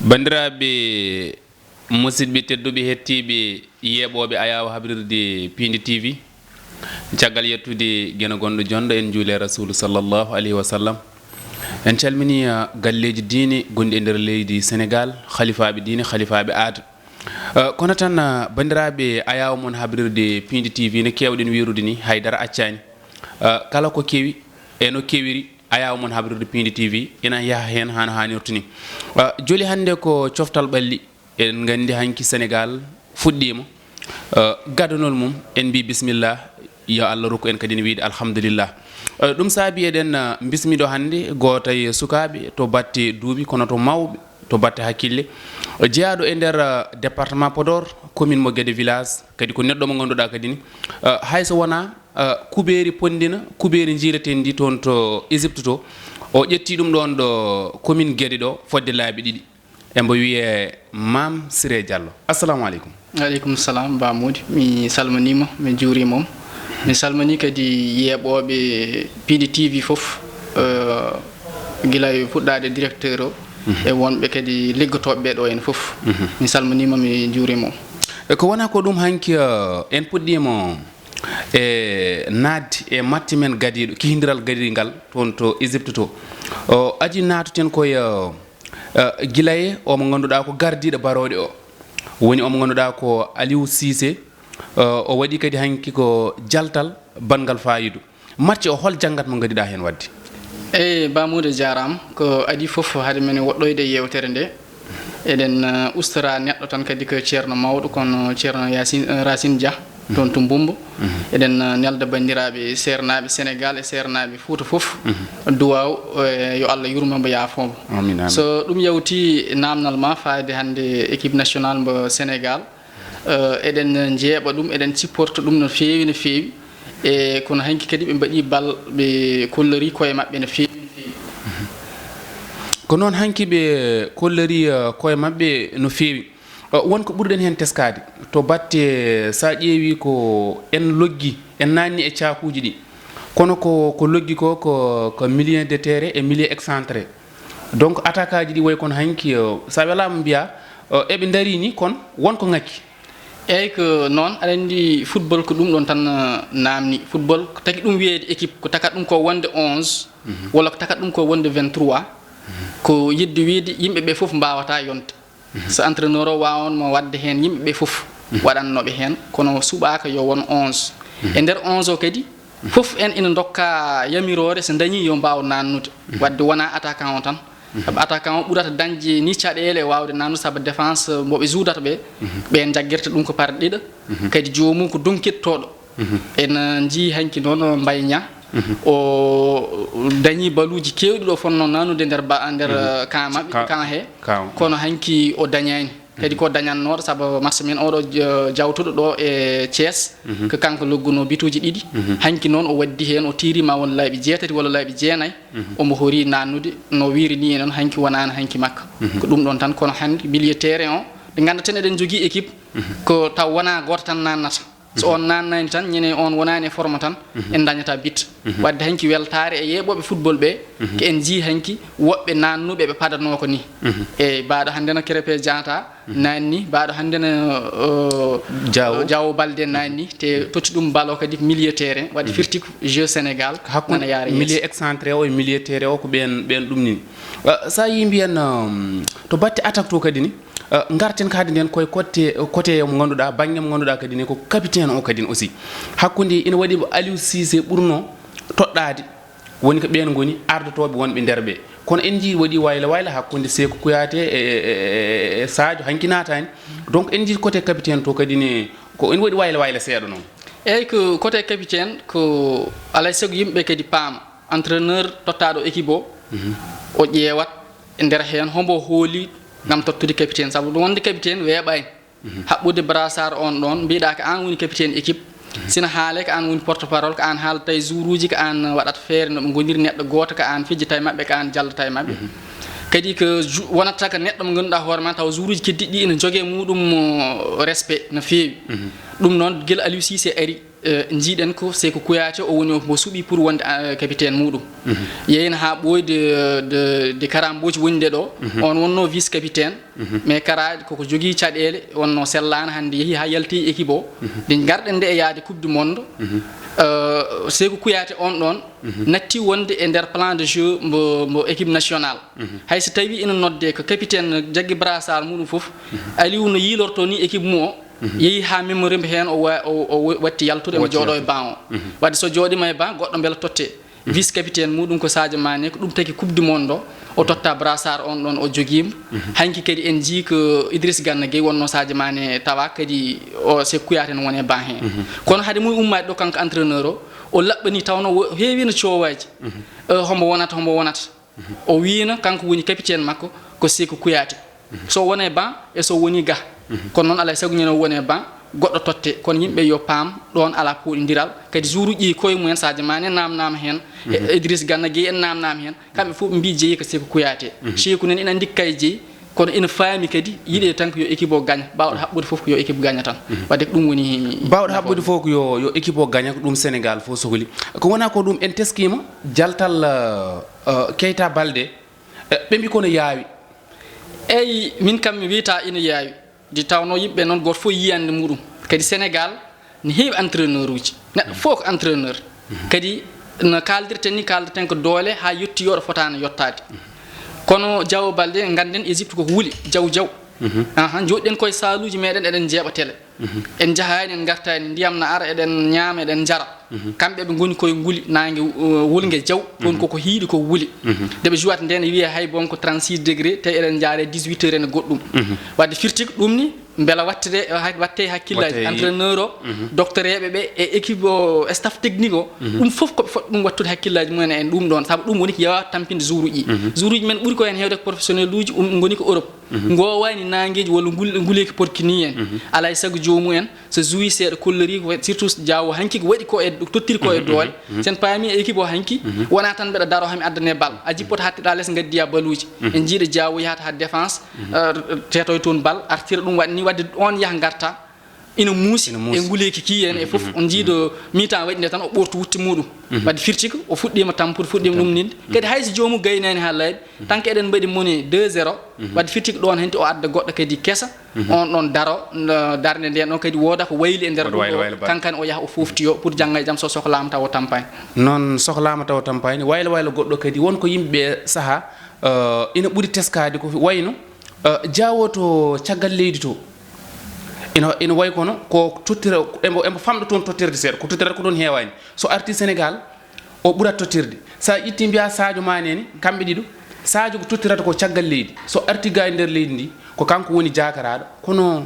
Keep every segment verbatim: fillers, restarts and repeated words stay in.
Banndiraaɓe musidɓe tedduɓe, hettiiɓe yeeɓooɓe ayaawo habrirde Piindi T V, caggal yettude Geno gonɗo jonɗo, en njuuli e Rasuulu sallallahu alayhi wa sallam. En calminii, ah, galleeji diine gonɗi e nder leydi Senegaal, halifaaɓe diine, halifaaɓe aada. Ah, kono tan, ah, banndiraaɓe ayaawo mon habrirde Piindi T V, no keewɗen wiirude ni, haydara accaani. Ah, kala ko kewi e no kewiri, ayaawo mon habrirde Piindi T V ina yaha heen haa no haanirta ni. Ah, joli hannde ko coftal ɓalli. Eɗen nganndi hanki Senegaal fuɗɗiima, eh, gadanol mum, en mbii bisimilla, yo Allah rokku en kadi ne wiyde alhamdulillah. Eh, ɗum saabi eɗen, eh, mbismiɗo hannde gooto e sukaaɓe to batte duuɓi, kono to mawɓe, to batte hakkille, eh, jeyaaɗo e nder, eh, département Podor, commune mo Guédé village, kadi ko neɗɗo mo ngannduɗaa kadi ni, eh, hay so wonaa, eh, kubeeri ponndina, kubeeri njiilatendi toon to Égypte to, o ƴetti ɗum ɗoon ɗo commune Guédé ɗo fodde laabi ɗiɗi. Embo wiyee Maam Siré Diallo. Assalamu aleykum. Aleykum salam, Ba Mody. Mi salminiima, mi juuriima on. Mi salminii kadi yeeɓooɓe Piindi T V fof, eh, gila e fuɗɗaade directeur o, mhm, e wonɓe kadi liggotooɓe ɓee ɗo en fof. Mhm. Mi salminiima, mi juuriima on. E ko wonaa ko ɗum hanki, eh, en puɗɗiima e naatde e matti men gadiiɗo, kihindiral gadiiɗo ngal toon to Égypte to. O adii naatoten koye, eh, Eh, gila e o mo ngannduɗaa ko gardiiɗo barooɗe o, woni o mo ngannduɗaa ko Aliou Cissé. Eh, o waɗi kadi hanki ko jaltal banngal faayidu. Matti o, hol janngat mo ngadiɗaa heen waɗde? Eey, Ba Mody jaaraama. Ko adii fof, hade men woɗɗoyde e yeewtere nde, eɗen, eh, ustora neɗɗo tan kadi ko ceerno mawɗo, kono ceerno Yacine, eh, Racine Dia. Toon to Mbumbo. Mhm. Eɗen, uh, nelda banndiraaɓe seernaaɓe Senegaal e seernaaɓe Fuuta fof. Mhm. Duwaaw, eh, yo Allah yurmo mbo, yaafo mbo. Amiin, amiin. So ɗum yawti naamnal ma faade hannde équipe nationale mbo Senegaal, eh, eɗen njeeɓa ɗum, eɗen cipporta ɗum no feewi, no feewi. E kono hanki kadi ɓe mbaɗi bal, ɓe kollori koye maɓɓe no feewi, no feewi. Mhm. Ko noon hanki ɓe kollori, eh, koye maɓɓe no feewi. Uh, won ko ɓurɗen heen teskaade to batte, so a ƴeewi ko en loggi, en naanni e caakuuji ɗi. Kono ko, ko loggi ko, ko, ko milieu de terrain e milieu excentré. Donc, attaque aji ɗi wayi kono hanki, uh, so a welaama mbiyaa, uh, eɓe ndarii ni, kono won ko ŋakki. Eey, ko noon. Aɗa anndi football ko ɗum ɗoon tan, uh, naamni. Football ko taki ɗum wiyeede équipe, ko taka ɗum ko wonde onze, mhm, walla ko taka ɗum ko wonde vingt-trois. Mhm. Ko yiɗde wiyde yimɓe ɓe fof mbaawataa yonde. Mhm. So entraîneur o waawanoo waɗde heen yimɓe ɓe fof, mhm, waɗannooɓe heen, kono suɓaaka yo won onze. Mhm. E nder onze o kadi, mhm, fof en ina ndokka yamiroore so dañii yo mbaaw naannude. Mhm. Waɗde wonaa attaquant o tan. Mhm. Sabu attaquant o ɓurata dañde ni caɗeele waawde naannude, sabu défense mo ɓe juudata ɓe, mhm, ɓe njaggirta ɗum ko par ɗiɗo. Mhm. Kadi joomum ko donkittooɗo. Mhm. En, uh, njii hanki noon, uh, Mbaye Niang. Mhm. O dañii baluuji keewɗi ɗo fotnoo naannude nder ba-, nder, mhm, uh, camp maɓɓe, camp he. Kono hanki o dañaani. Kadi, mhm, ko dañannooɗo, sabu match men oɗo ja-, jawtuɗo ɗo e Thiès, mhm, ko kanko loggunoo bituuji ɗiɗi. Mhm. Hanki noon o waddi heen, o tiiri ma won laabi jeetati walla laabi jeenayi. Mhm. Omo horii naannude, no wiiri ni e noon, hanki wonaani hanki makko. Mhm. Ko ɗum ɗoon tan, kono hannde milieu terrain o, ɓe nganndaten eɗen njogii équipe, mhm, ko taw wonaa gooto tan naannata. So, mhm, on naannaani tan, ñande on wonaani e forme tan, mhm, en ndañataa bit. Mhm. Waɗde hanki weltaare e yeeɓooɓe football ɓe, mhm, ko en njii hanki woɓɓe naannuɓe ɓe padanoo ko ni. Mhm. E mbaaɗo hannde no Krépin Diatta, mhm, naanni, mbaaɗo hannde no, o, Diao. Diao Baldé naanni, te, mhm, totti ɗum bal o kadi ko milieu terrain, waɗde, mhm, firti ko jeu Sénégal nana yaara yeeso. Milieu excentré o e milieu terrain o ko ɓeen, ɓeen ɗum ni. Uh, so a yii mbiyen, um, to batte attaque to kadi ni, Eh, ngarten kadi nden koye côté, côté mo ngannduɗaa, bannge mo ngannduɗaa kadi ne ko capitaine o kadi ne aussi. Hakkunde ina waɗi mo Aliou Cissé ɓurnoo toɗɗaade, woni ko ɓeen ngoni ardotooɓe wonɓe nder ɓe. Kono en njii waɗi wayla wayla hakkunde Sékou Kouyaté e, e, e, e Sadio, hanki naataani. Donc en njii côté capitaine to kadi ne ko ene waɗi wayla wayla seeɗa noon. Eey, ko côté capitaine ko alaa e sago yimɓe kadi paama. Entraîneur tottaaɗo équipe o, mhm, o ƴeewat e nder heen hombo hooli ngam tottude capitaine, sabu ɗum wonde capitaine weeɓaani. Mhm. Haɓɓude brassard on ɗoon, mbiɗa ko aan woni capitaine équipe, mhm, sina haalee ko aan woni porte parole, ko aan haalata e joueuruuji, ko aan waɗata feere no ɓe ngoniri neɗɗo gooto, ko aan fijata e maɓɓe, ko aan jallata e maɓɓe. Mhm. Kadi ko jou-, wonata ko neɗɗo mo ngannduɗaa hoore ma taw joueuruuji keddiiɗi ɗi ina njogii e muɗum, uh, respect no feewi. Mhm. Ɗum noon gila Aliou Cissé ari, Eh, njiiɗen ko Seeku Kuyaate, o woni mo suɓi pour wonde, eh, capitaine muɗum. Yeyna haa ɓooyi de, de, de Kara Mbooji woni nde ɗo. On wonno vice capitaine. Mais Kara koko jogii caɗeele, wonno sellaana, hannde yehi haa yalti équipe o. Nde ngarɗen nde e yaade Coupe du Monde, eh, Seeku Kuyaate on ɗon natti wonde e nder plan de jeu mbo, mbo équipe nationale. Hay so tawi ina nodde ko capitaine jaggi brassard muɗum fof, Aliou no yiilorto ni équipe mum o, yehi haa memorimbe heen o wa-, o, o watti yaltude, omo watti jooɗo e yaltude. Banc o. Wadde so jooɗima e banc, goɗɗo mbela totte. Vice capitaine muɗum ko Sadio Mané, ko ɗum tagi Coupe du Monde o, o totta brassard on ɗon, o jogiima. Hanki kadi en njii ko Idriss Gana Gueye wonno Sadio Mané tawa kadi o Seeku Kuyaate ne woni e banc heen. Kono hade mum ummaade ɗo kanko entraîneur o, o laɓɓani tawno wo-, heewino coowaaji. Eh, hombo wonata, hombo wonata. O wiino kanko woni capitaine makko ko Seeku Kuyaate. So woni e banc e so woni ga. Kono noon alaa e sago ñande o woni e banc, goɗɗo totte. Kono yimɓe yo paam, ɗoon alaa pooɗindiral. Kadi joueuruuji ɗi koye mumen, Sadio Mané naamnaama heen, e Idriss Gana Gueye en naamnaama heen. Kamɓe fof ɓe mbii jeyi ko Seeku Kuyaate. Seeku noon ina anndi kay jeyi, kono ina faami kadi yiɗe tan ko yo équipe o gaña. Baawɗo haɓɓude fof ko yo équipe gaña tan. Wadde ko ɗum woni Baawɗo haɓɓude fof ko yo, yo équipe o gaña, ko ɗum Sénégal fof sohli. Ko wona ko ɗum en teskiima jaltal, eh, eh, Keita Baldé. Eh, ɓe mbi kono yaawi. Eyi, min kam mi wiyata ina yaawi. Nde tawnoo yimɓe noon gooto fof yiyannde muɗum. Kadi Sénégal ne heewi entraîneur uji. Neɗɗo fof ko entraîneur. Kadi no kaaldirten ni, kaaldaten ko doole haa yotti yo ɗo fotaano yottaade. Kono Diao Baldé, ngannden Égypte koko wuli, jaw jaw. Aha, njooɗiɗen koye saaluuji meɗen, eɗen njeeɓa tele. En njahaani, en ngartaani, ndiyam na ara, eɗen ñaama, eɗen njara. Kamɓe ɓe ngoni koye nguli, naange, uh, wulnge jaw, toon koko hiiɗi, ko wuli. Nde ɓe jouat nde ne wiyee hay bon ko trente-six degré, tawi eɗen njaaree dix-huit heures ene goɗɗum. Wadde firti ko ɗum ni, mbela wattete, hay, watte hakkillaaji. Watte entraîneur o, docteur eɓe ɓe, e équipe o, staff technique o, ɗum fof ko ɓe foti ɗum wattude hakkillaaji mumen en ɗum ɗoon, sabu ɗum woni ko yawaa tampinde joueuruuji. Joueuruuji men ɓuri ko heen heewde ko professionnel uji, um, ngoni ko Europe. Ngoowaani naangeeji walla ngul-, nguleeki porki ni en. Alaa e sago joomumen, so joué seeɗa, kollorii ko, surtout Diao hanki ko waɗi ko e, tottiri ko e doole. Sen paami e équipe o hanki, wonaa tan mbeɗa daroo haa mi addane bal. A jippoto hattiɗa les, ngaddiya baluuji. En njiiɗo Diao yahata haa défense, eh, teetoy toon bal, artira ɗum waɗi ni, wadde on yaha ngarta. Ina muusi. Ina muusi. E nguleeki ki en e fof, on njiiɗo mi-temps waɗi nde tan o ɓortu wutte muɗum. Wadde firti ko o fuɗɗiima tampude, fuɗɗiima ɗum ninde. Kadi hay so joomum gaynaani haa laaɓi, tant que eɗen mbaɗi moni deux zéro, wadde firti ko ɗoon henti o adda goɗɗo kadi kesa, on ɗoon daro, no darnde nden ɗon kadi wooda ko wayli e nder ɗum waylo, o, waylo baɗɗo. Kankane o yaha o fooftiyo pour janngo e jam so sohlaama tawa o tampaani. Noon sohlaama tawa o tampaani, waylo waylo goɗɗo kadi won ko yimɓe sahaa, eh, ina ɓuri teskaade ko wayno, eh, Diao to caggal leydi to. Ina, ina wayi kono ko tottira, embo, embo famɗa toon tottirde seeɗa, ko tottirata ko ɗoon heewaani. So arti Sénégal, o ɓurat tottirde. So a ƴetti mbiya Sadio Mané ni, kamɓe ɗiɗo, Sadio ko tottirata ko caggal leydi. So arti ga e nder leydi ndi, ko kanko woni jaakaraaɗo. Kono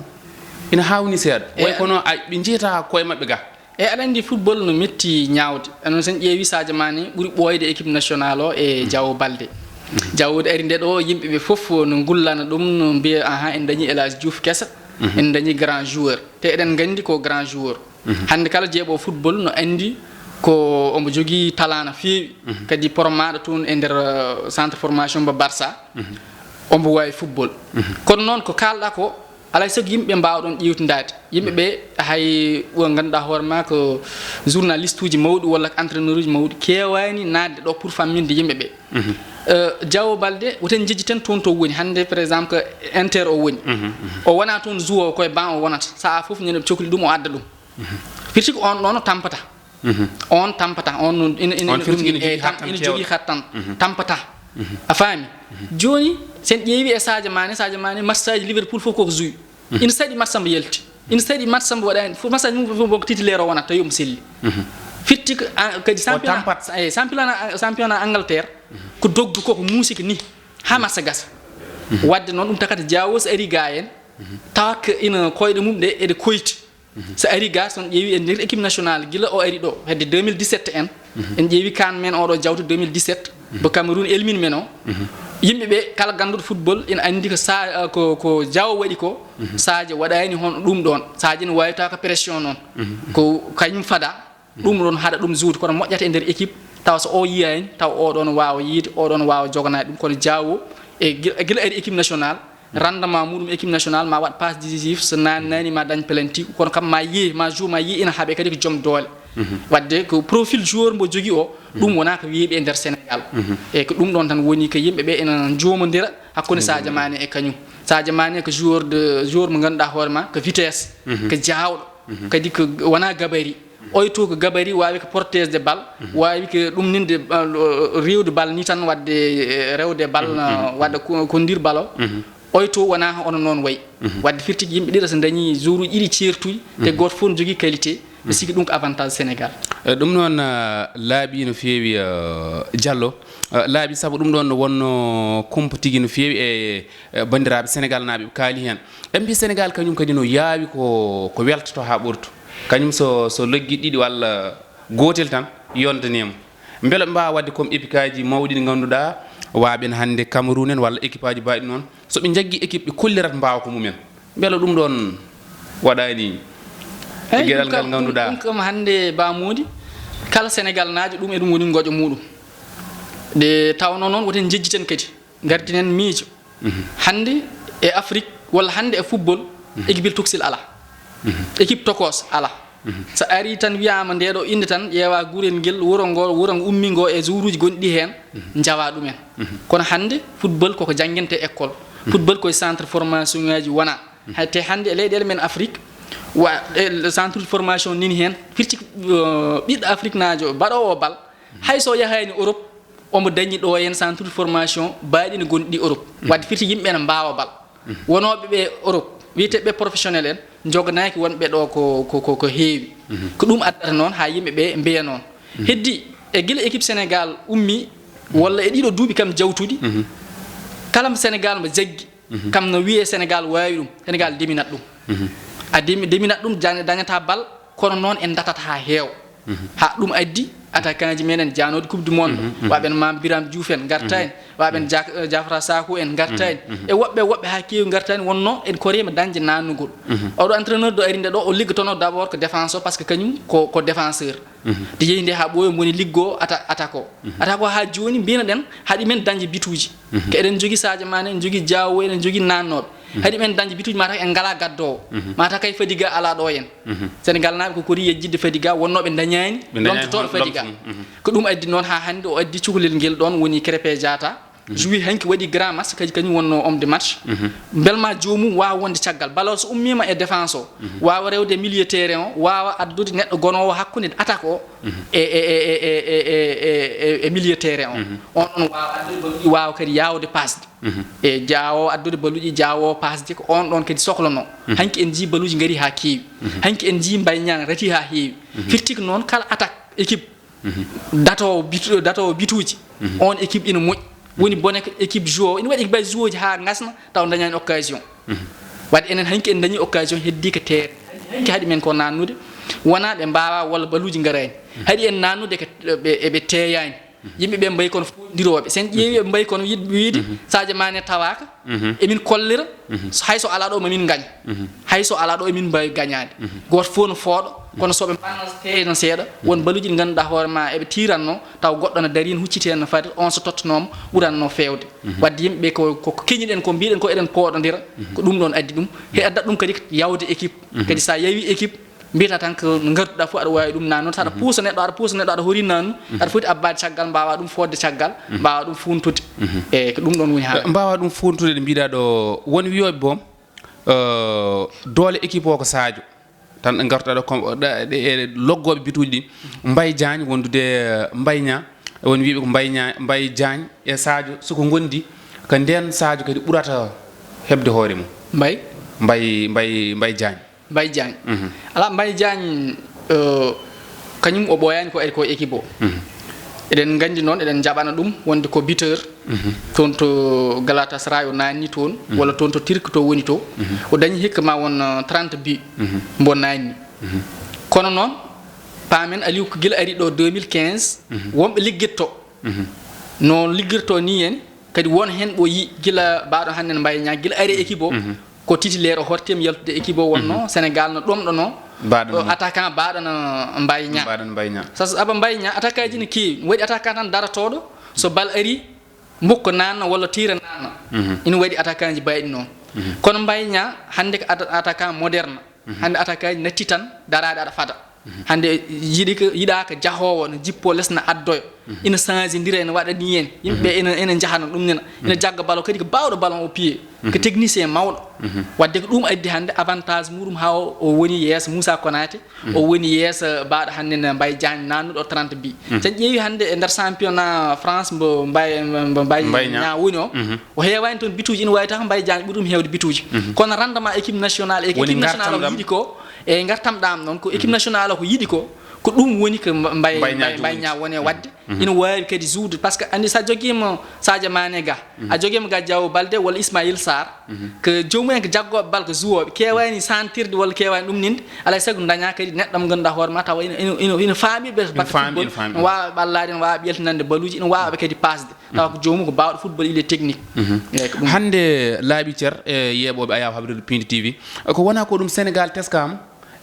ina haawni seeɗa. Wayi kono a, ɓe njiyata koye maɓɓe ga. E aɗa anndi football no metti ñaawde. E noon sen ƴeewi Sadio Mané ɓuri ɓooyde équipe nationale o e Diao Baldé. Diao ari nde ɗo, yimɓe ɓe fof no ngullana ɗum, no mbiya, "Aha, en dañi El Hadji Diouf kesa, en dañi grand joueur." Te eɗen nganndi ko grand joueur. Hannde kala jeeɓo football no anndi ko omo jogii talent no feewi. Kadi pormaaɗo toon e nder, eh, centre formation mbo Barça. Omo waawi football. Kono noon ko kaalɗa ko, alaa e sago yimɓe mbaawa ɗoon ƴeewtindaade. Yimɓe ɓe hay ɓe ngannduɗaa hoore maa ko journaliste uji mawɗi walla ko entraîneur uji mawɗi keewaani naatde ɗo pour famminde yimɓe ɓe. Eh, Diao Baldé, woten njejjiten toon to woni. Hannde, par exemple, ko Inter o woni. O wonaa toon joueur, ko e banc o wonata. Sahaa fof, ñande ɓe cokli ɗum, o adda ɗum. Firti ko on ɗoon o tampata. On tampata, on no ina, ina, on ina firti ɗum ina ni, jogii eh, tam-, hattan ina jogii keewɗo. Hattan, tampata. A faami? Jooni, sen ƴeewi e Sadio Mané, Sadio Mané, match aji Liverpool fof koko joué. Ina saɗi match mbo yalti. Ina saɗi match mbo waɗaani, fof match aji mum fof ko titulaire o wonata, tawi omo selli. Firti ko, ah, kadi o championnat, tampat. Eh, championnat, championnat Angleterre, ko dogdu ko, ko muusiki ni, haa match gasa. Wadde noon ɗum takata Diao so ari ga en, tawa ko ina koyɗe mum ɗe, eɗe koyti. So ari ga, so on ƴeewi e nder équipe nationale, gila o ari ɗo, hedde deux mille dix-sept en, en ƴeewi CAN men oɗo jawto deux mille dix-sept, mbo Cameroun elmini men o. Yimɓe ɓe, kala gannduɗo football, ina anndi ko sa-, ko, ko Diao waɗi ko, Sadio waɗaani hono ɗum ɗoon. Sadio ne waawi tawa ko pression noon. Ko kañum fada, ɗum ɗoon haɗa ɗum joude, kono moƴƴata e nder équipe, tawa so o yiyaani, tawa oɗo no waawa yiide, oɗo no waawa joganaade ɗum. Kono Diao, e gila, gila ari équipe nationale, rendement muɗum équipe nationale ma waɗ passe décisif, so nani nani ma dañ penalty, kono kam ma yiye, ma joue ma yiye ina haaɓe kadi ko joom doole. Wadde ko profil joueur mbo jogui o, ɗum wona ko weeɓi e nder Sénégal. E ko ɗum ɗon tan woni ko yimɓe ɓe ina jomodira hakkunde Sadio Mané e kañum. Sadio Mané ko joueur de, joueur mo ganduɗa hoore ma ko vitesse, ko jawɗo, kadi ko wona gabarit. Oy to ko gabarit wawi ko protégede bal, wawi ko ɗum ninde bal, rewde bal ni tan, wadde, eh, rewde bal, eh, wadde ko, ko ndir bal o. Oy to wona ono noon wayi. Wadde firti ko yimɓe ɗiɗo so dañi joueur uji ɗiɗi ceertuɗi, te goto fof ne jogui qualité, mi sikki ɗum ko avantage Sénégal. Eh, ɗum noon, eh, laaɓi no feewi, eh, Diallo. Eh, laaɓi sabu ɗum ɗon no wonno kumpa tigi no feewi e, eh, bandiraɓe Sénégal naaɓe ɓe kaali hen. Ɓe mbi Sénégal kañum kadi no yaawi ko, ko weltoto ha ɓurto. Kañum so, so loggi ɗiɗi walla gootel tan yondanemo. Mbele ɓe mbawa wadde comme équipe aji mawɗi ɗi ganduɗa, waɓen hande Cameroun en walla équipe aji baɗi noon. So ɓe jaggi équipe ɓe kollirat mbawa ko mumen. Mbele ɗum ɗon waɗani e Eyyi, geɗal ɗum ngal kam, ganduɗa? Ɗum kam hande Ba Mody, kala Sénégal naajo ɗum e ɗum woni goƴo muɗum. Nde tawno noon woten jejjiten kadi. Gardinen miijo. Hannde e Afrik walla hannde e football, équipe il tuksil ala. Équipe tokos ala. So ari tan wiyama nde ɗo innde tan, ƴeewa gurel ngel, wuro ngo, wuro ngo ummi ngo e joueuruji gonɗi heen, njawa ɗumen. Kono hannde football koko janngente école. Football koye centre formation ngaji wona. Hay te hannde e leyɗeele men Afrik, wa, e centre de formation nini heen, firti, eh, ɓiɗɗo Afrik naajo baɗowo bal, hay so yahayni Europe, omo dañi ɗo heen centre de formation baaɗi ne gonɗi Europe. Wadde firti yimɓe ene mbaawa bal. Wonooɓe ɓe Europe, wiyeteeɓe professionnel en, njoganaaki wonɓe ɗo ko, ko, ko, ko heewi. Ko ɗum addata noon haa yimɓe ɓe mbiya noon. Heddi e gila équipe Sénégal ummi, walla e ɗiɗo duuɓi kam jawtuɗi, kala mo Sénégal mo jaggi, kam no wiyee Sénégal waawi ɗum, Sénégal deminat ɗum. A demi-, deminat ɗum, jan-, dañata bal, kono noon en datata haa heewa. Haa ɗum addi attaquant ji meɗen jaanooɗi Coupe du Monde, waɓen Mame Birame Diouf en ngartani, waɓen Jak-, eh, Diafra Sakou en ngartani, e woɓɓe, woɓɓe haa keewi ngartani, wonno en koriima dañde naannugol. Oɗo entraîneur ɗo ari nde ɗo, o liggotono d'abord ko défense o, par ce que kañum ko, ko défenseur. Nde yehi nde haa ɓooyi, moni liggo ata-, attaque o. Attaque o haa jooni mbiynoɗen haɗi men dañde bituuji. Ko eɗen njogii Sadio Mané, en njogii Diao, eɗen njogii naannooɓe. Haɗi men dañde bituuji, mataw en ngalaa gaddoowo. Mataw kay Fadiga alaa ɗo en. Sénégal naaɓe ko kori yejjidde Fadiga, wonnooɓe dañaani lomtotooɗo Fadiga. Ko ɗum addi noon haa hannde o addi cukalel ngel ɗoon woni Krépin Diatta. Joué hanki waɗi grand match, kadi kañum wonno homme de match. Mbelma joomum waawa wonde caggal. Ballon so ummiima e défense o, waawa rewde milieu terrain o, waawa addude neɗɗo gonoowo hakkunde attaque o e, e, e milieu terrain o. On ɗon waawa addude ballon, waawa kadi yaawde pasde. E jaawo addude ballon, jaawo pasde ko on ɗon kadi sohlano. Hanki en njii ballon ngarii haa keewi. Hanki en njii Mbaye Niang reti haa heewi. Firti ko noon kala attaque équipe datowo bitu-, datowo bituuji, on équipe ina moƴƴi. Woni bone ko équipe joueur, ina waɗi équipe joueuruji haa ngasna, taw dañaani occasion. Wadde enen hanki en dañi occasion, heddi ko terrain. Hanki haɗi men ko naannude, wona ɓe mbaawa walla ballon ngaraani. Haɗi en naannude ko ɓe, eɓe teeyaani. Yimɓe ɓe mbayi kono foondirooɓe. Sen ƴeewi ɓe mbayi kono yiɗ-, wiide Sadio Mané tawaaka. Emin kollira, hay so alaa ɗo mamin ngañ. Hay so alaa ɗo emin mbaawi gañaade. Gooto fof no fooɗo, kono so ɓe mbaɗno seeɗa, seeɗa, won ballon ɗi ngannduɗaa hoore ma eɓe tiiranno, taw goɗɗo no darii, no hucciti heen no fati, on so tottanooma, ɓuratno feewde. Wadde yimɓe ɓe ko, ko, ko keñiɗen, ko mbiɗen ko eɗen pooɗondira, ko ɗum ɗon addi ɗum. He addat ɗum kadi yawde équipe. Kadi sa yawi équipe, mbiyata tan ko no ngarduɗa fof aɗa wawi ɗum nannude. Saɗa puusa neɗɗo, aɗa puusa neɗɗo, aɗa hori nannu, aɗa foti abbade caggal, mbawa ɗum fodde caggal, mbawa ɗum funtude. E ko ɗum ɗon woni haala. Mbawa ɗum funtude, ɗo mbiɗa ɗo, won wiyoɓe boom, eh, doole équipe o ko Sadio. Tan ɗe ngartuɗa ɗo, comme, ɗa-, ɗe, e loggoɓe bituji ɗi, Mbaye Diagne wondude, eh, Mbaye Niang, won wiɓe ko Mbaye Niang, Mbaye Diagne e Sadio, soko gondi ko nden Sadio kadi ɓurata heɓde hoore mum. Mbaye? Mbaye, Mbaye, Mbaye Diagne. Mbaye Diagne. Mhm. Ala, Mbaye Diagne, eh, kañum o ɓooyaani ko ari ko équipe o. Mhm. Eɗen nganndi noon, eɗen njaɓana ɗum wonde ko buteur. Mhm. Toon to Galatasaray o naanni toon, mhm, walla toon to Turquie to woni to. Mhm. O dañi hikka ma won, eh, trente buts, mhm, mbo naanni. Mhm. Kono noon, paamen Aliou ko gila ari ɗo deux mille quinze, mhm, wonɓe liggitto. Mhm. No liggirto ni en, kadi won heen ɓo yi gila mbaɗo hannde no Mbaye Niang, gila ari équipe o, mhm, ko titulaire o hortiima yaltude équipe o wonno, mhm, Sénégal no ɗomɗono, mbaɗo o, attaquant mbaɗo no Mbaye Niang. Mbaɗo no Mbaye Niang. Sa, sa, aba Mbaye Niang, attaque aji ne keewi, waɗi attaquant tan darotooɗo, so bal ari, mbukko nanna walla tiira nanna. Mhm. Ina waɗi attaquant ji mbayɗi noon. Kono Mbaye Niang hannde ko attaquant moderne. Hannde attaquant natti tan daraade aɗa fada. Hannde yiɗi ko, yiɗaaka jahoowo no jippoo les na addoyo. Ina change ndira, ina waɗa ni en. Yimɓe ina, ina njahana ɗum nena. Ina jagga ballon kadi ko baawɗo ballon au pied. Ko technicien mawɗo. Wadde ko ɗum addi hannde avantage muɗum haa o, o woni yeeso Moussa Konaté. O woni yeeso baaɗo hannde no Mbaye Diagne nannuɗo trente bi. Sen ƴeewi hannde e nder championnat France mbo Mbaye, mbo Mbaye Niang woni o. O heewaani toon bituuji, ina waawi taw Mbaye Diagne ɓuri ɗum heewde bituuji. Kono rendement équipe nationale, e équipe nationale o yiɗi ko, e ngartam ɗam noon, ko équipe nationale o ko yiɗi ko, ko ɗum woni ko Mba-, Mbaye, Mbaye Niang woni e waɗde. Ina waawi kadi jouer, par ce que anndi, so a jogiima Sadio Mané ga, a jogiima ga Diao Baldé walla Ismaïla Sarr, ko joomum en ko jaggooɓe bal, ko joueur ɓe keewaani santirde walla keewaani ɗum ninde, alaa e sago daña kadi neɗɗo mo ngannduɗaa hoore ma tawa ina, ina, ina, ina faami ɓe batte football, ina waawa ɓallaade, ina waawa ɓeltinande baluuji, ina waawa ɓe kadi pasde. Tawa ko joomum ko baawɗo football, il est technique. Eeyi, ko ɗum. Hannde laaɓi cer e yeeɓooɓe Ayaawo Habrirde Piindi T V, ko wonaa ko ɗum, Sénégal teskaama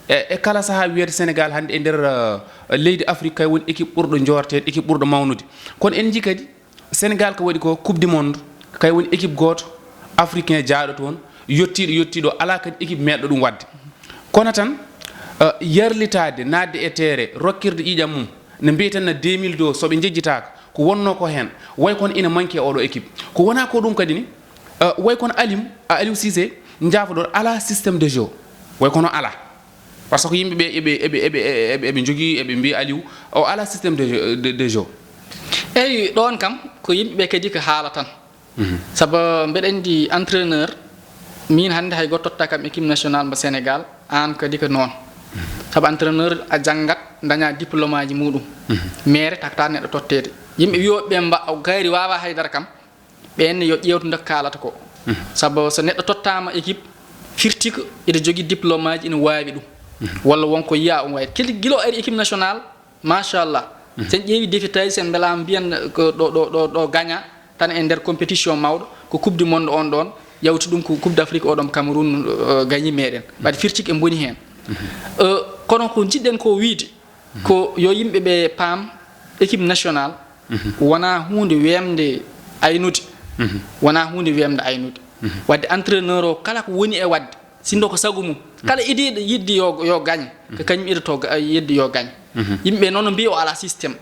e, e kala sahaa, wiyete Sénégal hannde e nder, eh, leydi Afrique kay woni équipe ɓurɗo njoorteede, équipe ɓurɗo mawnude. Kono en njii kadi Sénégal ko waɗi ko Coupe du Monde, kay woni équipe gooto africain jaaɗo toon, yettiiɗo, yettiiɗo, alaa kadi équipe meeɗɗo ɗum waɗde. Kono tan, eh, yarlitaade, naatde e terrain, rokkirde ƴiiƴam mum, no mbiyeten no deux mille deux, so ɓe njejjitaaka, ko wonnoo ko heen, way kono ina manque e oɗo équipe. Ko wonaa ko ɗum kadi ni, eh, way kono Aliou, a Aliou Cissé, njaafoɗon, alaa système de jeu. Way kono alaa. Par ce que yimɓe ɓe eɓe, eɓe, eɓe, eɓe, eɓe njogii, eɓe mbiya Aliou, o alaa système de jeu, de, de jeu. Eeyi, ɗoon kam, ko yimɓe ɓe kadi ko haala tan. Sabu mbeɗa anndi entraîneur, miin hannde hay gooto totta kam équipe nationale mbo Sénégal, aan kadi ko noon. Sabu entraîneur a janngat, daña diplôme aji muɗum. Mere takta neɗɗo totteede. Yimɓe wiyooɓe ɓe mba-, o gayri waawaa haydara kam, ɓeen yo ƴeewtu nde kaalata ko. Sabu so neɗɗo tottaama équipe, firti ko ina jogii diplôme aji, ina waawi ɗum. Walla won ko yiya on wayi. Kadi gila o ari équipe nationale, machallah. Sen ƴeewi défaite aji, sen mbelaama mbiyen ko ɗo, ɗo, ɗo, ɗo gaña tan e nder compétition mawɗo, ko Coupe du Monde on ɗon, yawti ɗum ko Coupe d'Afrique o ɗon Cameroun, eh, gañi meɗen. Wadde firti ko en boni heen. Eh, kono ko njiɗɗen ko wiide, ko yo yimɓe ɓe paam, équipe nationale wonaa huunde weemde aynude. Wonaa huunde weemde aynude. Wadde entraîneur o, kala ko woni e waɗde, sinno ko sago mum, kala idiiɗo yiɗde yo, yo gañ, ko kañum idoto ga-, yiɗde yo gañ. Yimɓe noon no mbiya o alaa système.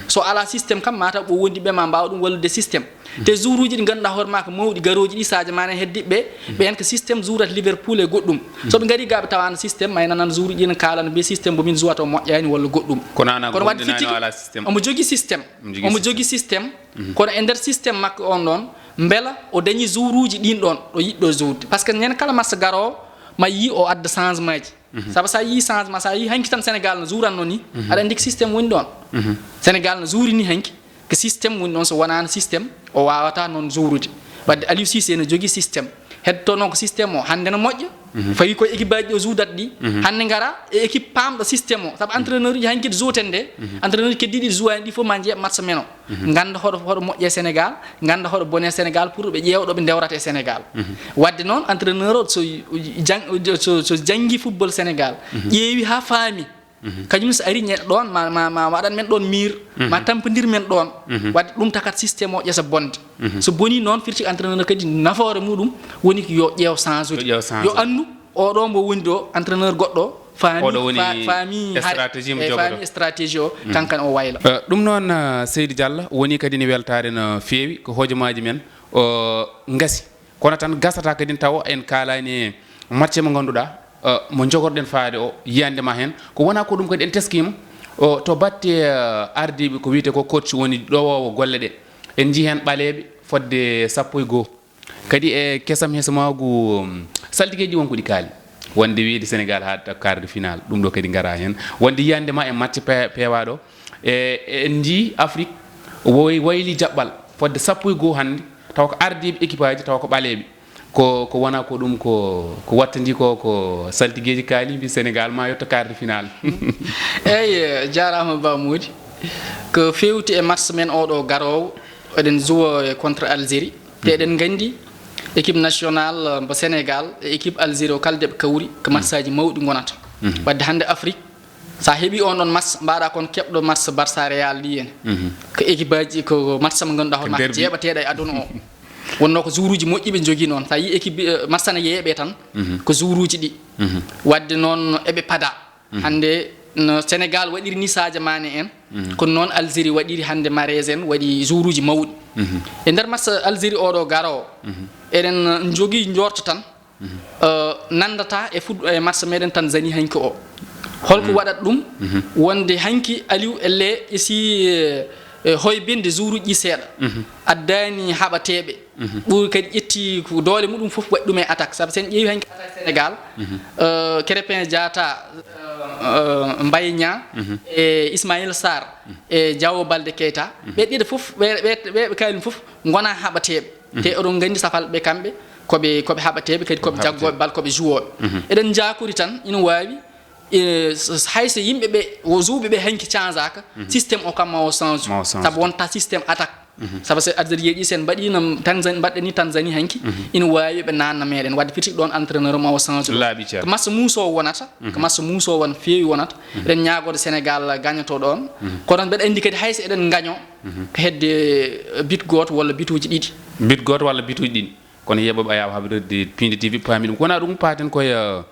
So alaa système kam, mataw ɓo wondi ɓe ma mbaawa ɗum wallude système. Te joueuruuji ɗi ngannduɗaa hoore maa ko mawɗi garooji ɗi, Sadio Mané heddiɓe ɓe, ɓeen ko système jouerata Liverpool e goɗɗum. So ɓe ngarii ga ɓe tawaano système, ma en nanan joueuruuji ɗi ne kaalana mbiya système mbo min jouata o moƴƴaani walla goɗɗum. Kono wadde firti ko omo jogii système. Omo jogii système. Kono e nder système makko on ɗon, mbela o dañii joueuruuji ɗin ɗon ɗo yiɗɗo jouertude. Par ce que ñande kala match garoowo, ma yii o adda changement ji. Sabu so a yii changement, so a yii hanki tan Sénégal no jouranno ni, aɗa anndi ko système woni ɗon. Sénégal no jouri ni hanki, ko système woni ɗon, so wonaano système, o waawata noon jourude. Wadde Aliou Cissé no jogii système. Heddoto noon ko système o, hannde no moƴƴa. Fawi koye équipe aji ɗi o joudat ɗi. Hannde ngara e équipe paamɗo système o. Sabu entraîneur uji hanki ɗi jouaten nde, entraîneur keddiiɗi ɗi jouaani ɗi fof ma njeeɓ match men o. Ngannda hoɗo, hoɗo moƴƴe Sénégal, ngannda hoɗo bone Sénégal pour ɓe ƴeewa ɗo ɓe ndewrata e Sénégal. Wadde noon, entraîneur o so jang-, so, so janngi football Sénégal, ƴeewi haa faami, kañum so ari ñe-, ɗoon ma, ma, ma waɗan men ɗoon miir, ma tampondir men ɗoon. Wadde ɗum takat système o ƴesa bonde. So bonii noon, firti entraîneur kadi nafoore muɗum woni ko yo ƴeew change ude. Yo anndu oɗo mbo woni ɗo, entraîneur goɗɗo, faami, oɗo woni fa-, faami har-, stratégie mo e jogoto. Faami stratégie o, kankan o wayla. Eh, ɗum noon, eh, Seydi Diallo, woni kadi ne weltaare no feewi, ko hojomaaji men o ngasi. Kono tan gasata kadi tawa en kaalaani e match mo ngannduɗaa, eh, mo jogorɗen faade o, yiyande ma heen. Ko wonaa ko ɗum kadi en teskiima, o, to batte, eh, ardiiɓe ko wiyetee ko coach woni ɗowoowo golle ɗe. En njii heen ɓaleeɓe fodde sappo e goo. Kadi e kesam hesamaagu, um, saltigeeji won ko ɗi kaali. Wonde wiide Sénégal haaɗata quart de finale, ɗum ɗo kadi ngara heen. Wonde yiyande ma e match pe-, peewaaɗo. E, e, en njii Afrique woy-, wayli jaɓɓal fodde sappo e goo hannde, tawa ko ardiiɓe équipe aji, tawa ko ɓaleeɓe. Ko, ko wona ko ɗum ko, ko wattandi ko, ko saltigeeji kaali, mbi Sénégal ma yetto quart de finale. Eeyi, jaaraama Ba Moodi. Ko feewti e match men oɗo garoowo, eɗen jouwa contre Algérie. Te eɗen nganndi équipe nationale, uh, mbo Sénégal e équipe Algérie o kala nde ɓe kawri, ko match aji mawɗi ngonata. Wadde hannde Afrique, so a heɓii on ɗon match, mbaɗa kon keɓɗo match Barça Real ɗi en. Ko équipe aji, ko match mo ngannduɗaa hoore maa jeeɓateeɗo e aduna o. Wonnoo ko joueuruuji moƴƴi ɓe njogii noon. So a yii équipe, eh, match ana yeeɓee tan, ko joueuruuji ɗi. Waɗde noon eɓe pada. Hannde no Sénégal waɗiri ni Sadio Mané en, ko noon Algérie waɗiri hannde Mahrez en, waɗi joueuruuji mawɗi. E nder match Algérie oɗo garoowo, eɗen njogii njoorto tan, eh, nanndata e foot-, e match meɗen Tanzanie hanki o. Holko waɗat ɗum? Wonde hanki Aliou elle e si, eh, eh, hoybinde joueuruuji ɗi seeɗa. Addaani haɓateeɓe. Ɓuri kadi ƴetti ko doole muɗum fof waɗi ɗum e attaque. Sabu sen ƴeewi hanki attaque Sénégal, eh, Krépin Diatta, eh, eh, Mbaye Niang e Ismaïla Sarr e Diao Baldé Keita. Ɓe ɗiɗo fof, ɓe, ɓe, ɓe, ɓe kaalin fof ngona haɓateeɓe. Te oɗon nganndi safal ɓe kamɓe, koɓe, koɓe haɓateeɓe, kadi koɓe jaggooɓe bal, koɓe joueuroɓe. Eɗen njaakori tan, ina waawi, e, s-, s-, hay so yimɓe ɓe, o joueuɓe ɓe hanki canjaaka, système o kam ma o change. Ma o change. Sabu wonta système attaque. Sabu so Algérie ɗi sen mbaɗiino Tanzanie, mbaɗɗen ni Tanzanie hanki, ina waawi ɓe naatna meɗen. Waɗde fiti ɗoon entraîneur ma o change ɗoon. Laaɓi ceer. Ko match muuso wonata, ko match muuso won feewi wonata. Eɗen ñaagoo Sénégal gañoto ɗoon. Kono noon mbeɗa anndi kadi hay so eɗen ngañoo, ko hedde, eh, but gooto walla bituuji ɗiɗi. But gooto walla bituuji ɗiɗi. Kono yeɓoɓe Ayaawo Habrirde Piindi T V paami ɗum. Ko wonaa ɗum paaten koye, eh,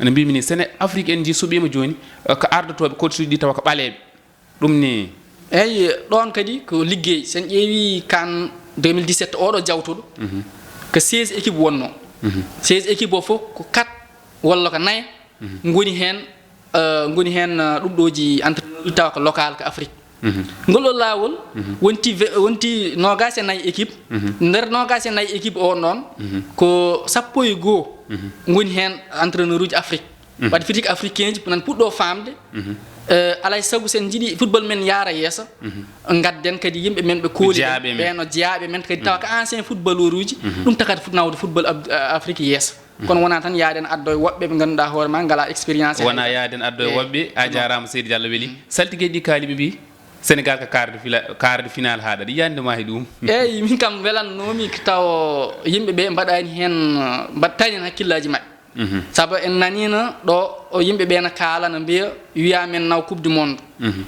no mbiimi ni, Sene Afrique en njii suɓiima jooni, eh, ko ardotooɓe coach uji ɗi tawa ko ɓaleeɓe. Ɗum ni. Eyi, ɗoon kadi ko liggey. Sen ƴeewi kan deux mille dix-sept oɗo jawtuɗo, ko seize équipe wonnoo. Seize équipe o fof ko quatre walla ko nayo ngoni heen, eh, ngoni heen, eh, ɗum ɗooji entraîneur uji tawa ko local ko Afrique. Ngol ɗo laawol wonti ve-, wonti noogaas e nayi équipe. Nder noogaas e nayi équipe o noon, ko sappo e goo ngoni heen entraîneur uji Afrique. Waɗde fiti ko africain ji nan puɗɗo faamde. Eh, alay sago sen njiɗi football men yaara yeeso, ngadden kadi yimɓe men ɓe kooli ɓe, ɓe no jeyaaɓe men kadi tawa ko ancien footballeur uji, ɗum takata foot nawde football ab-, Afrique yeeso. Kono wonaa tan yaaden addo e woɓɓe ɓe ngannduɗaa hoore ma ngalaa expérience. Wonaa yaaden addo e woɓɓe. A jaaraama seydi Diallo weli. Saltige ɗi kaali ɓe mbi Sénégal ko quart de fila-, quart de finale haaɗat. Yiyande ma e ɗum? Eyi, min kam welannoomi ko taw yimɓe ɓe mbaɗaani heen, mbaɗtaani heen hakkillaaji maɓɓe. Sabu en naniino ɗo o yimɓe ɓe na kaala, na mbiya, wiya men naw Coupe du Monde,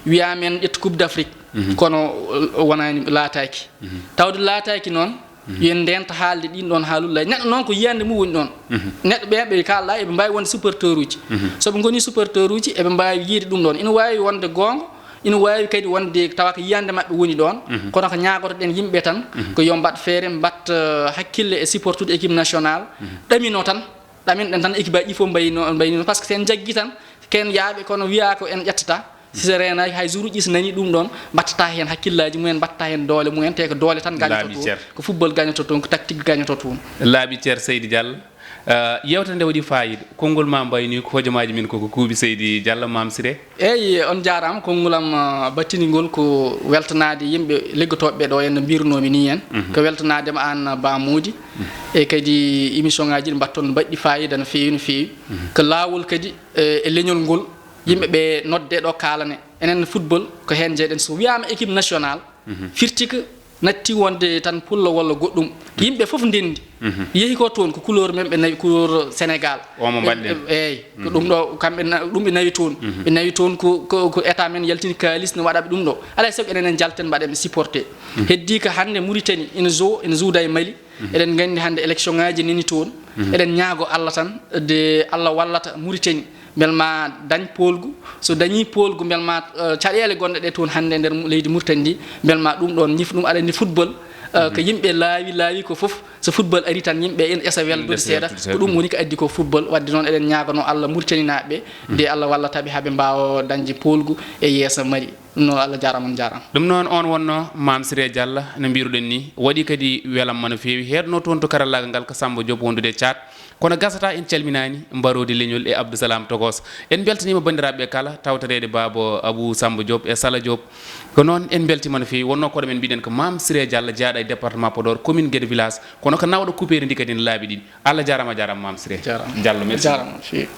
wiya men ƴettu Coupe d'Afrique. Kono o, o wonaani, laataaki. Tawde laataaki noon, yo en ndenta haalde ɗin ɗon haalullaji. Neɗɗo noon ko yiyande mum woni ɗon. Neɗɗo ɓe, ɓe kaalɗa, eɓe mbaawi wonde supporteur uji. So ɓe ngoni supporteur uji, eɓe mbaawi yiide ɗum ɗon. Ina waawi wonde goonga, ina waawi kadi wonde tawa ko yiyande maɓɓe woni ɗon. Kono ko ñaagotoɗen yimɓe tan, ko yo mbaɗ feere, mbaɗ, eh, hakkille e supportude équipe nationale. Ɗamino tan, ɗamin ɗen tan équipe aji ɗi fof mbayino, mbayino. Parce que sen jaggi tan, ken yaaɓe kono wiya ko en ƴettata. Si se reenaaki, hay joueur uji so nani ɗum ɗon, mbattata heen hakkillaaji mumen, mbattata heen doole mumen, te ko doole tan gañoto toon, ko football gañoto toon, ko tactique gañoto toon. Laaɓi ceer Seydi Diallo. Eh, yewtere nde waɗi faayiida. Konngol ma mbayni ko hojomaaji min koko kuuɓi Seydi Diallo, Maam Siré. Eyi, on jaaraama. Konngol am, eh, battiningol ko weltanaade yimɓe liggotooɓe ɓe ɗo, en no mbirunoomi ni en. Ko weltanaade ma aan, Ba Moodi. E kadi émission ngaaji ɗi mbatton mbaɗɗi faayiida no feewi, no feewi. Ko laawol kadi, eh, e leñol ngol. Yimɓe ɓe nodde ɗo kaalane. Enen football ko heen njeyɗen. So wiyaama équipe nationale, firti ko natti wonde tan pullo walla goɗɗum. Yimɓe fof ndenndi. Yehi ko toon ko couleur men ɓe nawi, couleur Sénégal. O mo mbaɗɗen. Eeyi, ko ɗum ɗo kamɓe na-, ɗum ɓe nawi toon. Ɓe nawi toon ko, ko, ko état men yaltini kaalis no waɗa ɓe ɗum ɗo. Alaa e sago enen en njalten mbaɗen supporté. Heddii ko hannde Mauritanie ina jo-, ina juuda e Mali. Eɗen nganndi hannde élection ngaaji nani toon. Eɗen ñaago Allah tan, de Allah wallata Mauritanie, mbel ma dañ poolgu. So dañii poolgu, mbel ma, eh, caɗeele gonɗe ɗe toon hannde e nder mu-, leydi Mauritanie ndi, mbel ma ɗum ɗoon ñif ɗum. Aɗa anndi football, eh, ko yimɓe laawi, laawi ko fof. So football ari tan, yimɓe ina ƴesa weldude seeɗa. Ko ɗum woni ko addi ko football. Waɗde noon, eɗen ñaaganoo Allah Mauritanie naaɓe ɓe, de Allah wallata ɓe haa ɓe mbaawa dañde poolgu e yeeso Mali. Ɗum noon, Allah jaaraama, on jaaraama. Ɗum noon, on wonno Maam Siré Diallo, no mbiruɗen ni, waɗi kadi welamma no feewi. Heedno toon to karallaagal ngal ko Samba Diop wondude e Caat. Kono gasata en calminaani mbaroodi leñol e Abdou Salam Tokos. En mbeltaniima banndiraaɓe kala, tawtoreede Baaba Abou Samba Diop e Sala Diop. Ko noon en mbeltiima no feewi. Wonno koɗo men mbiɗen ko Maam Siré Diallo, jeyaaɗo e département Podor, commune Guédé village. Kono ko nawɗo kupeeri ndi kadi ne laabi ɗiɗi. Allah jaaraama, jaaraama Maam Siré Diallo, merci. Jaaraama, feewi.